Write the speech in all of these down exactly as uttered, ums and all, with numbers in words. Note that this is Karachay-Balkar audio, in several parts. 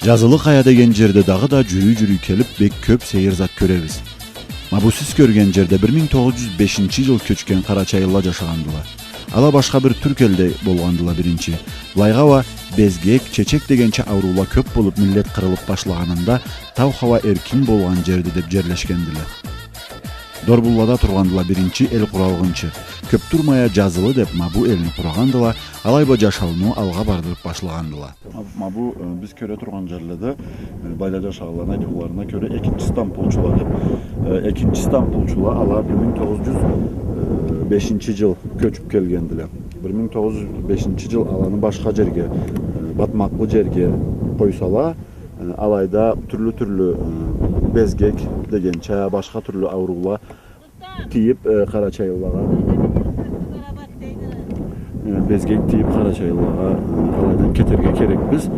Джазылы Къая деген джерде дагъыда джюрюй-джюрюй келиб, бек кёб сейир зат кёребиз. Ма бу сиз кёрген джерде бир минг тогъуз джюз бешинчи джыл кёчген къарачайлыла джашагъандыла. Ала башха бир тюрк элде болгъандыла биринчи. Былайгъа уа безгек, чечек дегенча ауруула кёб болуб, миллет къырылыб башлагъанында, тау хауа эркин болгъан джерди деб джерлешгендиле. Дорбуллада тургъандыла биринчи эл къуралгъынчы. Кёб турмай а Джазылы деб ма бу элни къурагъандыла, алай бла джашауну алгъа бардырыб башлагъандыла. Ма, ма бу, э, биз кёре тургъан джерледе, э, былайда джашагъанланы айтыуларына кёре, экинчи Стамбулчула деб. Э, экинчи Стамбулчула, ала бир минг тогъуз джюз бешинчи джыл кёчюб келгендиле. Бир минг тогъуз джюз бешинчи джыл аланы башха джерге, э, батмакълы джерге къойсала, э, алайда тюрлю-тюрлю, э, безгек дегенча, башха тюрлю ауруула тийиб, э, къарачайлылагъа, э, безгек тийиб къарачайлылагъа, э, алайдан кетерге керекбиз.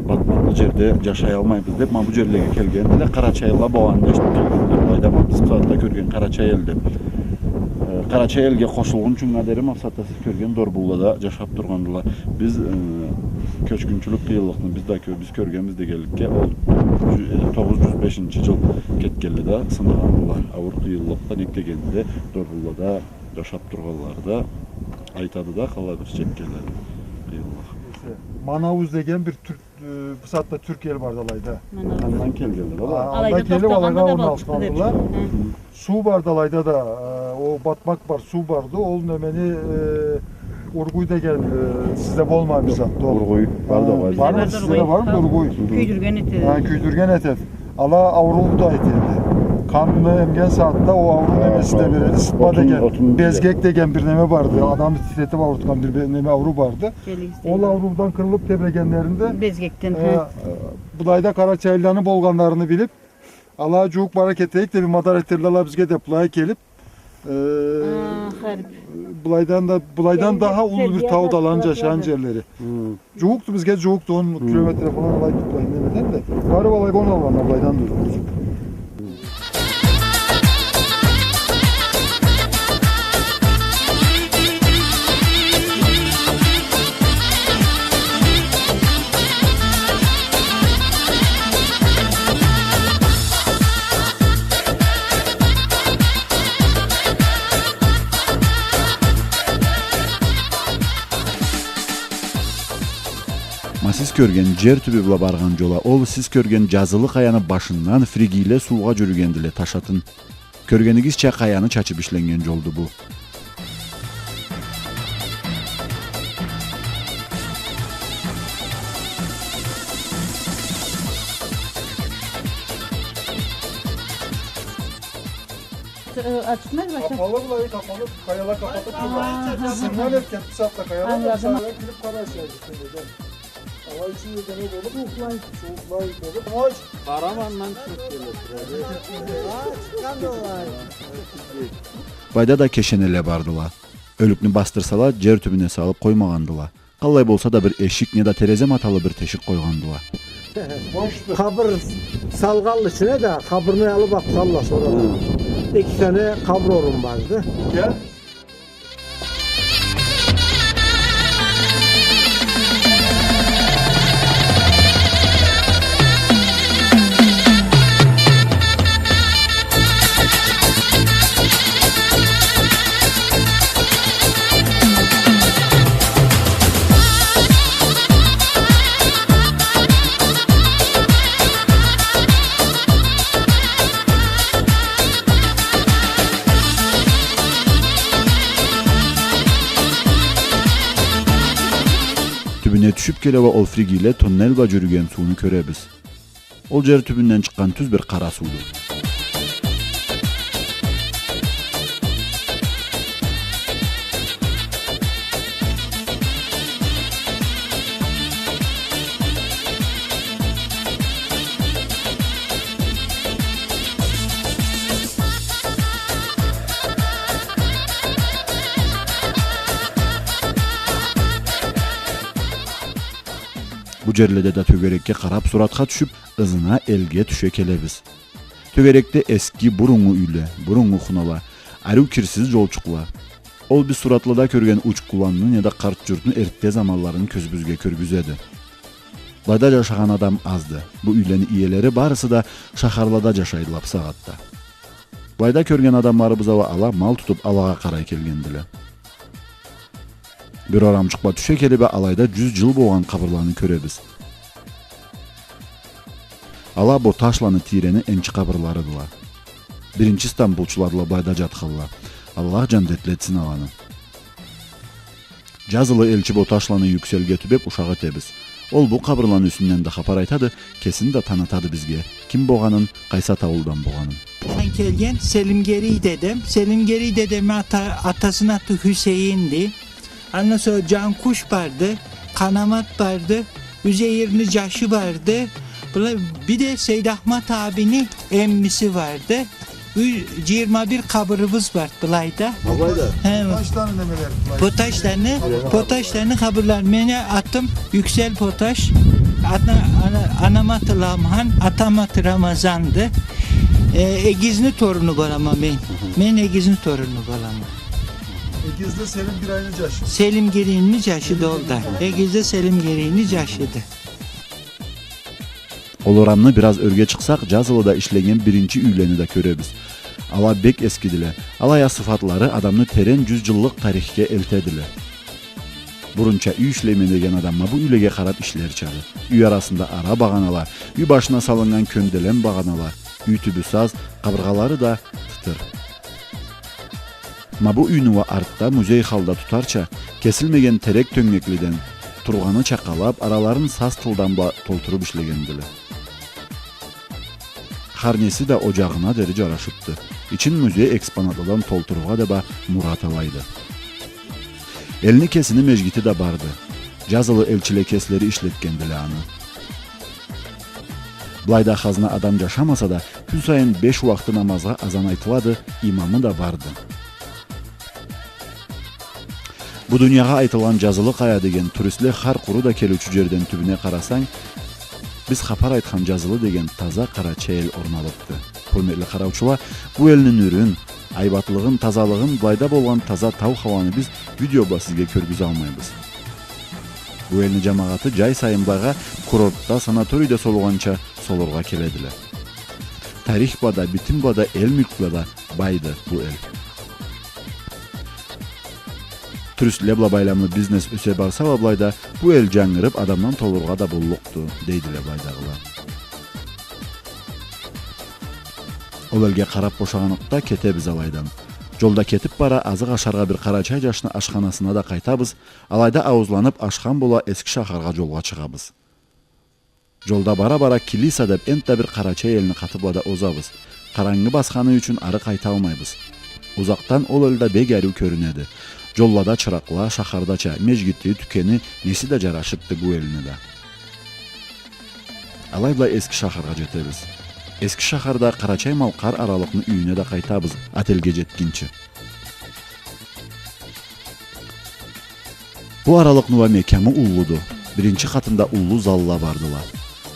Батмакълы джерде джашаялмайбыз деб, ма бу джерлеге келгендиле. Къарачайлыла болгъанын эшитиб келгендиле. Былайда ма биз къарачай эл деб. Э, къарачай элге къошулгъунчунга дери ма бусагъатда сиз кёрген Дорбуллада джашаб тургъандыла. Биз, э, кёчгюнчюлюк къыйынлыкъны биз да кё-, биз кёргенбиз дегенликге, ол джю-, э, тогъуз джюз бешинчи джыл кетгенле да сынагъандыла. Ауур къыйынлыкъны, нек дегенде, Дорбуллада джашаб тургъанлары да айтады да, къалай бир чекгенлерин къыйынлыкъ. Манауз деген бир тюрк, э, бусагъатда тюрк эл барды алайда. Манауз. Андан келгенле да. А, алайда андан келиб, алайда тохтагъанла да орналышхандыла. Хы. Суу барды алайда да, э, ол батмакъ бар, суу барды. Ол немени, э, ургуй деген, э, сизде болмай бир зат, тоху. Ургуй барды. Хы. Бармы, сизде бармы ургуй? Кюйдюрген этеди. Хы, кюйдюрген этеди. Ала ауруу да этеди. Къанны эмген сагъатда ол ауруу немесин да береди. Ысытма деген, безгек деген бир неме барды. Адамны титретиб аурутхан бир, бир неме ауруу барды. Ол ауруудан къырылыб тебрегенлеринде, безгекден, э, хы, былайда къарачайлыланы болгъанларын билиб, ала джууукъ бара кетейик деб, мадар этерик ала бизге деб, былай келиб, э, былайдан да, былайдан даха уллу бир тау да аланы джашагъан джерлери. Хы. Джууукъду бизге, джууукъду, он километр фалан алай тутмайын немеден да. Барыб алай болгъанла былайдан да. Ма сиз кёрген джер тюбю бла баргъан джол а, ол сиз кёрген Джазылы Къаяны башындан фригийле суугъа джюрюгендиле, таш атын. Кёргенигизча, къаяны чачыб ишленнген джолду бу. Э, ачыкъмы, башы? Къапалы былай, къапалы, къаяла къапатыб тургъан. Сыннган этген, бу сагъатда къаяла, ангыладым. Сагъатда кириб къарайыкъ. Алай ичи неме болуб, сууукълай. Сууукълай болуб. Къарамандан чыгъыб келе тура. Хы, чыкъгъан да алай. Былайда да кешенеле бардыла. Ёлюкню басдырсала, джер тюбюне салыб къоймагъандыла. Къаллай болса да, бир эшик неда терезе маталы бир тешик къойгъандыла. Къабыр салгъанла ичине да, къабырны алыб атханла сора да. Хы. Эки сане къабыр орун барды. Тюбюне тюшюб келе уа ол фригийле тоннель бла джюрюген сууну кёребиз. Ол джер тюбюнден чыкъгъан тюз бир къара сууду. Бу джерледе да тёгерекге къараб, суратха тюшюб, ызына элге тюше келебиз. Тёгерекде эски буруннгу юйле, буруннгу хунала, ариу кирсиз джолчукъла. Ол биз суратлада кёрген Учкуланны неда Къарт-Джуртну эртте заманларын кёзюбюзге кёргюзеди. Былайда джашагъан адам азды. Бу юйлени иелери барысы да шахарлада джашайдыла бусагъатда. Былайда кёрген адамларыбыз а уа ала мал тутуб, алагъа къарай келгендиле. Бир орамчыкъ бла тюше келиб а алайда джюз джыл болгъан къабырланы кёребиз. Ала Боташланы тийрени энчи къабырларыдыла. Биринчи стамбулчуладыла былайда джатханла. Аллах джандетли этсин аланы. Джазылы элчи Боташланы Юкселге тюбеб ушакъ этебиз. Ол бу къабырланы юсюнден да хапар айтады, кесин да танытады бизге, ким болгъанын, къайсы ат ауулдан болгъанын. Мен келген Селимгерий дедем. Селимгерий дедеми ата-, атасыны аты Хюсейинди. Андан сора Джанкуш барды, Къанамат барды, Юзейирни джашы барды. Была, бир да Сейдахмат абини эммиси барды. Ю-, джыйырма бир къабырыбыз бар былайда. Былайда? Хе. Боташланы немелери былайда? Боташланы, Боташланы къабырлары. Мени атым Юксел Боташ. Ана-, ана-, анам аты Ламхан, атам аты Рамазанды. Э, Эгизни торуну болама мен. Мен Эгизни торуну болама. Эгизде Селимгерийни джашы. Селимгерийни джашы да ол да. Эгизде Селимгерийни джашыды. Ол орамны бир аз ёрге чыкъсакъ, Джазылыда ишлеген биринчи юйлени да кёребиз. Ала бек эскидиле. Алай а сыфатлары адамны терен джюз джыллыкъ тарихге элтедиле. Бурунча юй ишлейме деген адам ма бу юйлеге къараб ишлерчады. Юй арасында ара багъанала, юй башына салыннган кёнделен багъанала, юй тюбю саз, къабыргъалары да тытыр. Ма бу юйню уа артда музей халда тутарча, кесилмеген терек тёнгеклиден, тургъаны чакъалаб, араларын саз тылдан бла толтуруб ишлегендиле. Хар неси да оджагъына дери джарашыбды. Ичин музей экспонатладан толтурургъа да ба мурат алайды. Элни кесини межгити да барды. Джазылы элчиле кеслери ишлетгендиле аны. Былайда хазна адам джашамаса да, кюн сайын беш уахты намазгъа азан айтылады, имамы да барды. Бу дуниягъа айтылгъан Джазылы къая деген туристле хар къуру да келиучю джерден тюбюне къарасанг, биз хапар айтхан Джазылы деген таза къарачай эл орналыбды. Хурметли къараучула, бу элни нюрюн, айбатлыгъын, тазалыгъын, былайда болгъан таза тау хауаны биз видео бла сизге кёргюзалмайбыз. Бу элни джамагъаты джай сайын былайгъа курортда, санаторийде солугъанча солургъа келедиле. Тарих бла да, битим бла да, эл мюлк бла да байды бу эл. Туристле бла байламлы бизнес ёсе барса уа былайда, бу эл джангырыб, адамдан толургъа да боллукъду, дейдиле былайдагъыла. Ол элге къараб бошагъаныкъда кетебиз алайдан. Джолда кетиб бара, азыкъ ашаргъа бир къарачай джашны ашханасына да къайтабыз, алайда ауузланыб ашхам бола Эски шахаргъа джолгъа чыгъабыз. Джолда бара-бара Килиса деб энтда бир къарачай элни къаты бла да озабыз. Къарангы басханы ючюн ары къайталмайбыз. Узакъдан ол эл да бек ариу кёрюнеди. Джоллада чыракъла, шахардача, межгити, тюкени, неси да джарашыбды бу элни да. Алай бла Эски шахаргъа джетебиз. Эски шахарда къарачай-малкъар аралыкъны юйюне да къайтабыз, отельге джетгинчи. Бу аралыкъны уа мекямы уллуду. Биринчи къатында уллу залла бардыла.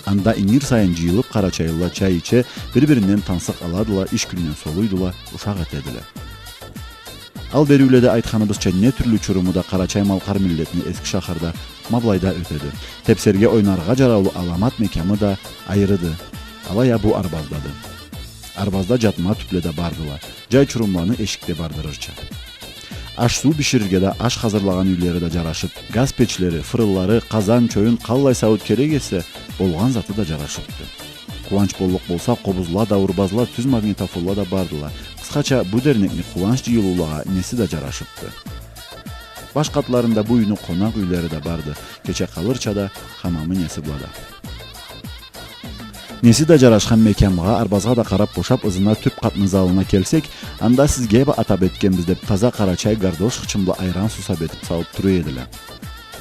Анда ингир сайын джыйылыб, къарачайлыла чай иче, бир-биринден тансыкъ аладыла, иш кюнден солуйдула, ушакъ этедиле. Ал бериуледе айтханыбызча, не тюрлю чуруму да къарачай-малкъар миллетни Эски шахарда ма былайда ётеди. Тебсерге, ойнаргъа джараулу аламат мекямы да айырыды. Алай а бу арбаздады. Арбазда джатма тюбле да бардыла. Джай чурумланы эшикде бардырырча. Аш-суу биширирге да, аш хазырлагъан юйлери да джарашыб, газ печлери, фырынлары, къазан, чоюн, къаллай сауут керек эсе, болгъан заты да джарашыбды. Къууанч боллукъ болса, къобузла, дауурбазла, тюз магнитофонла да бардыла. Къысхача, бу дернекни къууанч джыйылыулагъа неси да джарашыбды. Баш къатларында бу юйню къонакъ юйлери да барды. Кече къалырча да, хамамы, неси бла да. Неси да джарашхан мекямгъа, арбазгъа да къараб бошаб, ызына тюб къатны залына келсек, анда сизге бла атаб этгенбиз деб таза къарачай гардош хычын бла айран сусаб этиб салыб тура эдиле.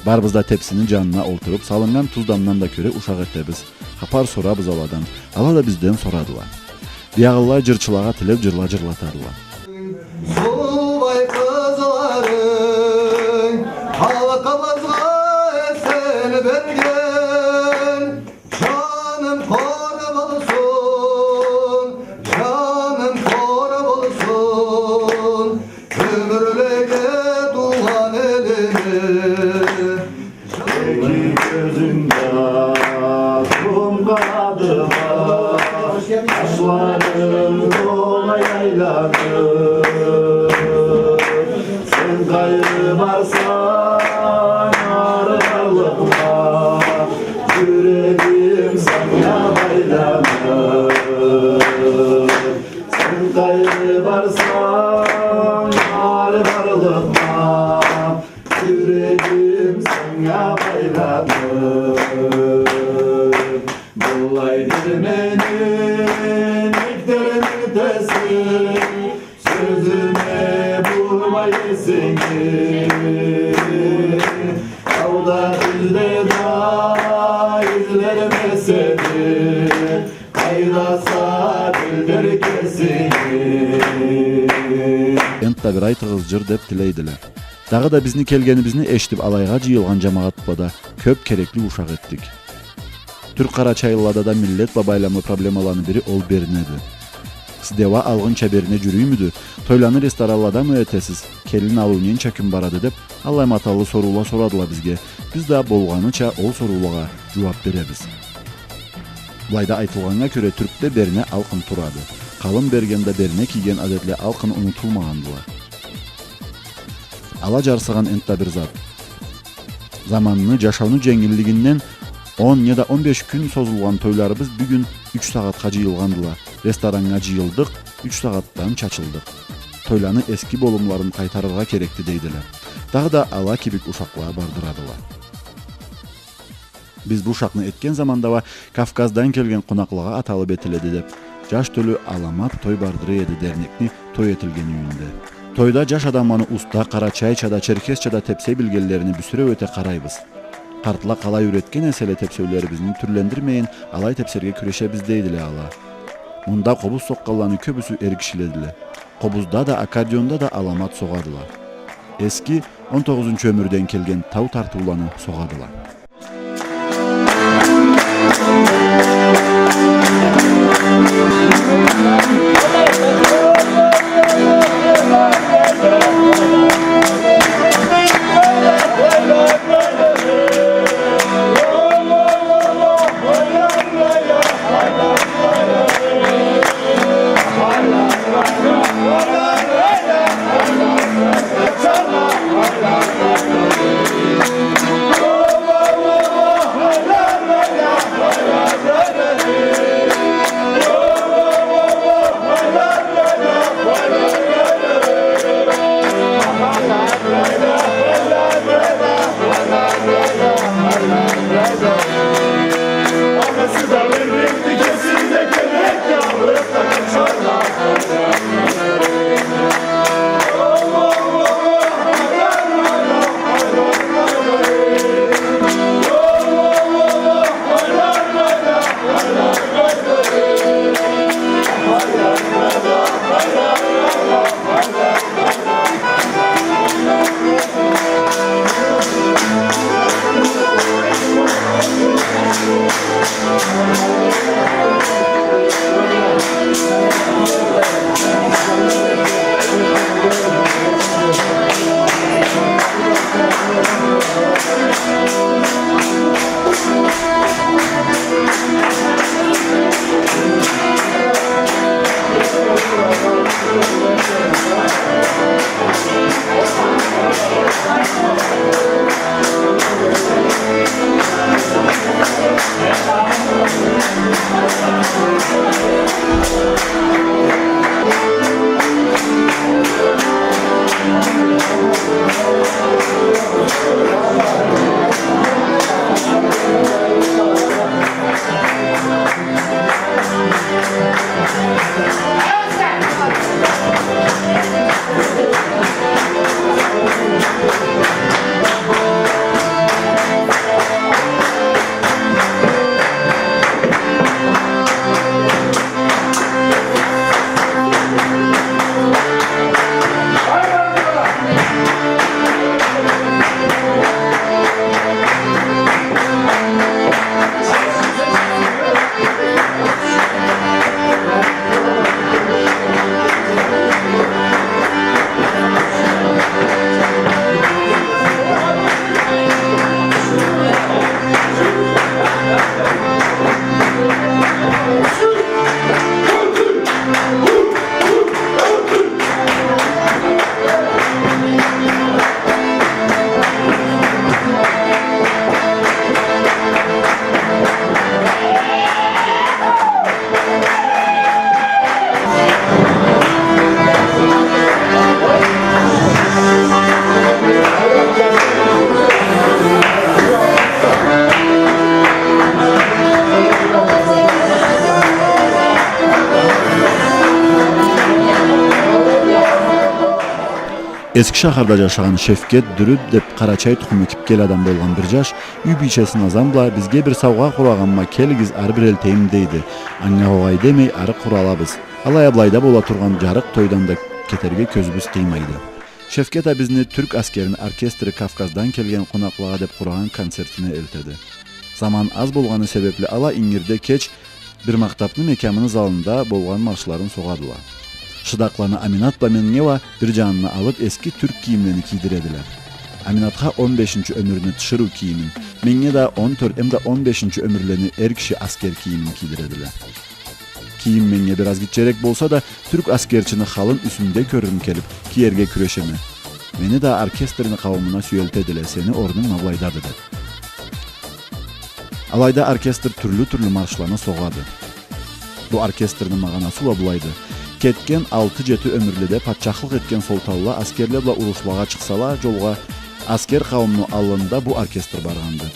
Барыбыз да тебсини джанына олтуруб, салыннган туз-дамдан да кёре ушакъ этебиз. Хапар сорабыз аладан, ала да бизден сорадыла. Биягъылай джырчылагъа тилеб джырла джырлатадыла. Субай къызларынг халкъыбызгъа эсен берген. Джаным къор болсун, джаным къор болсун, ёмюрлеге туугъан элиме. Эки кёзюнде Къайры барсанг, ары барлыкъма, джюрегим санга байланыр. Сен къайры барсанг, ары барлыкъма, джюрегим санга байланыр. Былайдыр мени никдер, никдесин, сёзюме бурмай эсинги. Тауда изле да излерме сени, къайдаса билдир кесинги. Энтда бир айтыгъыз джыр, деб тилейдиле. Дагъыда бизни келгенибизни эшитиб, алайгъа джыйылгъан джамагъат бла да кёб керекли ушакъ этдик. Тюрк къарачайлылада да миллет бла байламлы проблемаланы бири ол бернеди. Сизде уа алгъынча берне джюрюймюдю? Тойланы ресторанладамы этесиз? Келин алыу ненча кюн барады? Деб, аллай маталлы соруула сорадыла бизге. Биз да болгъаныча ол соруулагъа джууаб беребиз. Былайда айтылгъаннга кёре, Тюркде берне алкъын турады. Къалын берген да, берне кийген адетле алкъын унутулмагъандыла. Ала джарсыгъан энтда бир зат. Заманны, джашауну дженгиллигинден он неда он беш кюн созулгъан тойларыбыз бюгюн юч сагъатха джыйылгъандыла. Рестораннга джыйылдыкъ, юч сагъатдан чачылдыкъ. Тойланы эски болумларын къайтарыргъа керекди, дейдиле. Дагъыда ала кибик ушакъла бардырадыла. Биз бу ушакъны этген заманда уа Кавказдан келген къонакълагъа аталыб этиледи деб, джаш тёлю аламат той бардыра эди дернекни той этилген юйюнде. Тойда джаш адамланы уста къарачайча да, черкесча да тебсе билгенлерине бюсюреу эте къарайбыз. Къартла къалай юретген эселе тебсеулерибизни тюрлендирмейин, алай тебсерге кюрешебиз, дейдиле ала. Мында къобуз сокъгъанланы кёбюсю эр кишиледиле. Къобузда да, аккордеонда да аламат согъадыла. Эски, он тогъузунчу ёмюрден келген тау тартыуланы согъадыла. Эски шахарда джашагъан Шевкет Дюрют деб къарачай тукъуму кибик эл адам болгъан бир джаш, юй бийчеси Назам бла: «Бизге бир саугъа къурагъанма, келигиз, ары бир элтейим», — дейди. Анга огъай демей, ары къуралабыз. Алай а былайда бола тургъан джарыкъ тойдан да кетерге кёзюбюз къыймайды. Шевкет а бизни тюрк аскерини оркестри Кавказдан келген къонакълагъа деб къурагъан концертине элтеди. Заман аз болгъаны себебли ала ингирде кеч бир мактабны мекямыны залында болгъан маршларын согъадыла. Шыдакъланы Аминат бла меннге уа бир джанына алыб эски тюрк кийимлени кийдиредиле. Аминатха он бешинчи ёмюрню тиширыу кийимин, меннге да он тёрт эмда он бешинчи ёмюрлени эр киши аскер кийимин кийдиредиле. Кийим меннге бир аз гитчерек болса да, тюрк аскерчини халын юсюмде кёрюрюм келиб, киерге кюрешеме. Мени да оркестрни къауумуна сюелтедиле, сени орнунг ма былайдады деб. Алайда оркестр тюрлю-тюрлю маршланы согъады. Бу оркестрни магъанасы уа былайды. Кетген алты-джети ёмюрледе патчахлыкъ этген солтанла аскерле бла урушлагъа чыкъсала джолгъа, аскер къауумну аллында бу оркестр баргъанды.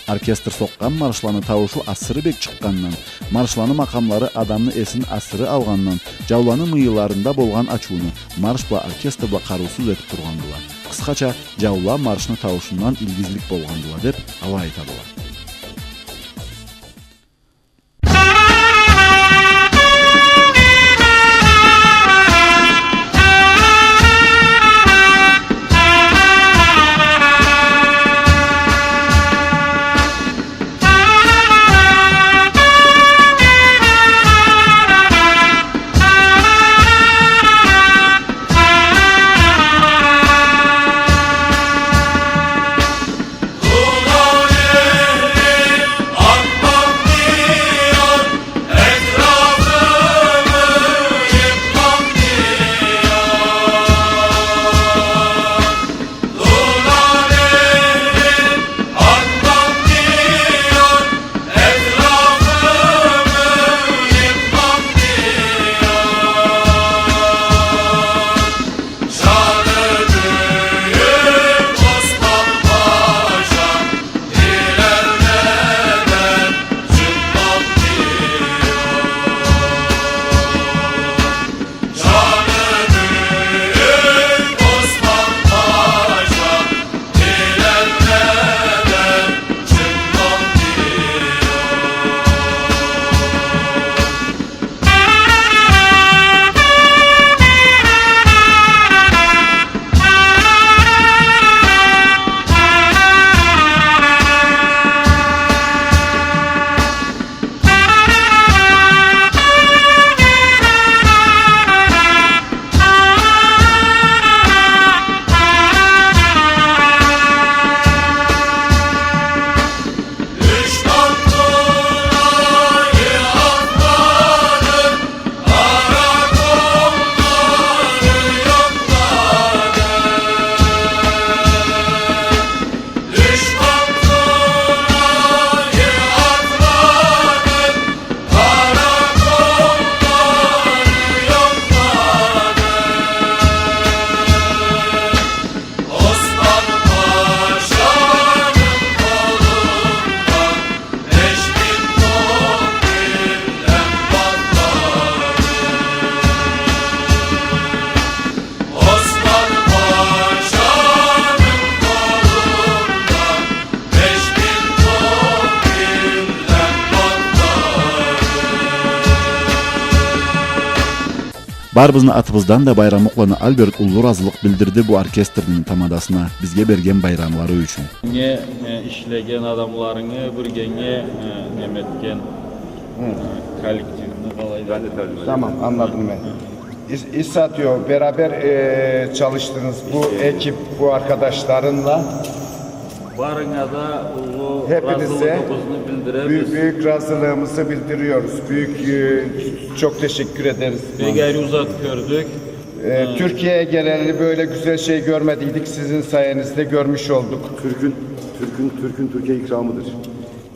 Оркестр сокъгъан маршланы тауушу асыры бек чыкъгъандан, маршланы макъамлары адамны эсин асыры алгъандан, джауланы мыйыларында болгъан ачыуну марш бла, оркестр бла къарыусуз этиб тургъандыла. Къысхача, джаула маршны тауушундан илгизлик болгъандыла деб, алай айтадыла. Барыбызны атыбыздан да Байрамукъланы Альберт уллу ыразылыкъ билдирди бу оркестрни тамадасына бизге берген байрамлары ючюн. Не, э, ишлеген адамларынгы, биргенге, э, неме этген, э, коллективни къалай да. Тамам, ангыладым мен. Ис-, Исатио, берабер, э, чалышдыгъыз бу экип, бу аркъадашларынла. Барыгъызгъа да уллу разылыгъыбызны билдиребиз. Бюйюк, бюйюк разылыгъыбызны билдириyoruz. Бюйюк, э, çok teşekkür ederiz. Бек ариу зат кёрдюк. Э, Тюркиеге гелели, böyle güzel şey görmediydik. Sizin sayenizde görmüş olduk. Türk'ün, Türk'ün, Türk'ün Türkiye ikramıdır.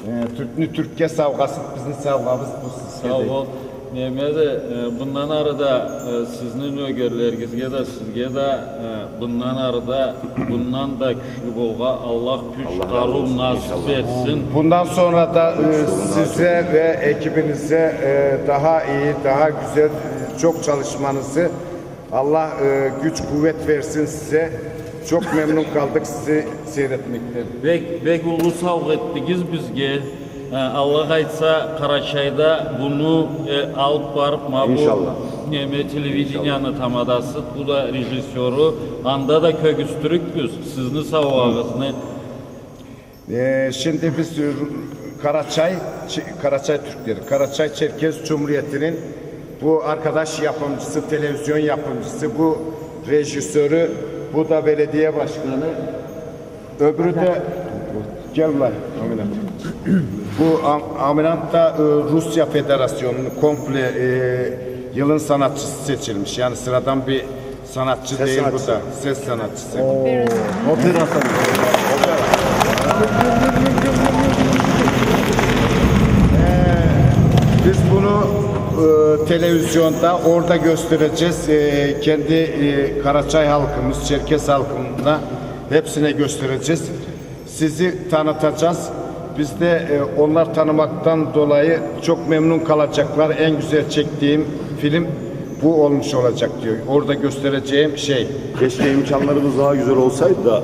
Э, тюркню тюркге саугъасы, бизни саугъабыз бу сизге да. Сау бол. Неме да, э, мындан ары да, э, сизни нёгерлеригизге да, сизге да, э, мындан ары да, мындан да кючлю болгъа Аллах кюч, къарыу насып этсин. Bundan sonra da, e, size ve ekibinize, e, daha iyi, daha güzel, e, çok çalışmanızı Аллах, э, гюч, къууат берсин сизге. Чокъ мемнун къалдыкъ сизни сейретмекден. Бек, бек уллу саугъа этдигиз бизге. Э, Аллах айтса, Къарачайда муну, э, алып барып, ма бу, иншаллах, неме, телевиденияны тамадасы, бу да режиссёру, анда да кёргюзтюрюкбюз сизни саугъагъызны. Э, шимди биз, э, Къарачай, Ч-, Къарачай тюрклери, Къарачай-Черкес Джумхуриятыны бу аркадаш, япымчысы, телевизион япымчысы, бу режиссёру, бу да беледие башханы, ёбюрю да, гел былай, Аминат. Бу Ам-, Аминат да, э, Русия Федерациясынын компле, э, джылын санатчысы сечилмиш. Яни сырадан бир санатчы сес дейил бу да, сес санатчысы. Опера санатчысы. Э, биз муну, э, телевизионда орда гёстереджес, э, кенди, э, къарачай халкъыбыз, черкес халкъыбыз да хепсине гёстереджес. Сизни таныджакъбыз. Биз да, э, оланы танымакъдан долай чокъ мемнун къаладжакъла. Эм гюзел чекдигим фильм бу болмуш оладжакъ дейим. Орда гёстереджегим шей. Keşke imkanlarımız daha güzel olsaydı da,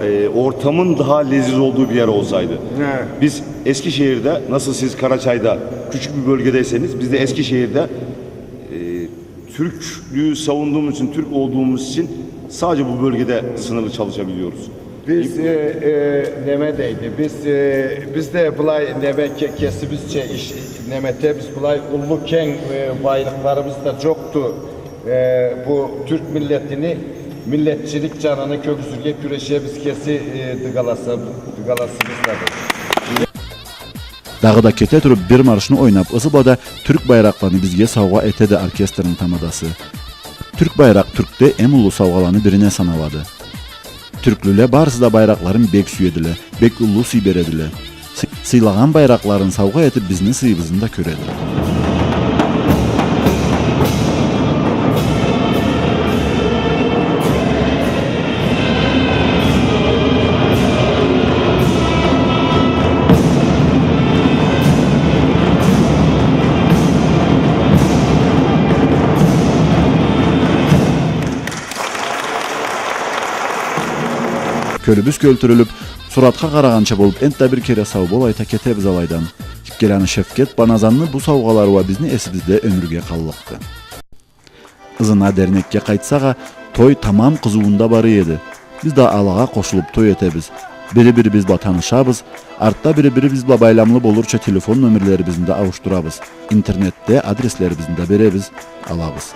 e, ortamın daha leziz olduğu bir yer olsaydı. He. Biz Eskişehir'de, nasıl siz Karaçay'da küçük bir bölgedeyseniz, biz de Eskişehir'de, e, Türklüğü savunduğumuz için, Türk olduğumuz için sadece bu bölgede sınırlı çalışabiliyoruz. Биз, э, э, неме дейди, биз, э, биз да былай неме ке-, кесибизча иш, неме этебиз, былай уллу кенг, э, байлыкъларыбыз да джокъду. Э, бу тюрк миллетини, миллетчилик джанын кёргюзюрге кюрешебиз, кеси, э, дыгаласа-, дыгаласыбыз да бар. Дагъыда кете туруп, бир маршны ойнап, ызы бла да тюрк байракъланы бизге саугъа этеди оркестрни тамадасы. Тюрк байракъ Тюркде эм уллу саугъаланы бирине саналады. Тюрклюле барысы да байракъларын бек сюедиле, бек уллу сый бередиле. Сы-, сыйлагъан байракъларын саугъа этип, бизни сыйыбызны да кёредиле. Кёлюбюз кёлтюрюлюп, суратха къарагъанча болуп, энтда бир кере сау бол айта кетебиз алайдан. Иккеланы Шевкет бла Назанны бу саугъалары уа бизни эсибизде ёмюрге къаллыкъды. Ызына дернекге къайтсакъ а, той тамам къызыуунда бара эди. Биз да алагъа къошулуп той этебиз. Бири-бирибиз бла танышабыз, артда бири-бирибиз бла байламлы болурча телефон номерлерибизни да ауушдурабыз. Интернетде адреслерибизни да беребиз, алабыз.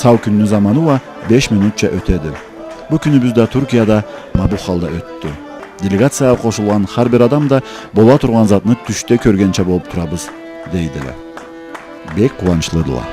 Сау кюнню заманы уа беш минутча ётеди. Бу кюнюбюз да Тюркияда ма бу халда ётдю. Делегациягъа къошулгъан хар бир адам да бола тургъан затны тюшде кёргенча болуп турабыз, дейдиле. Бек къууанчлыдыла.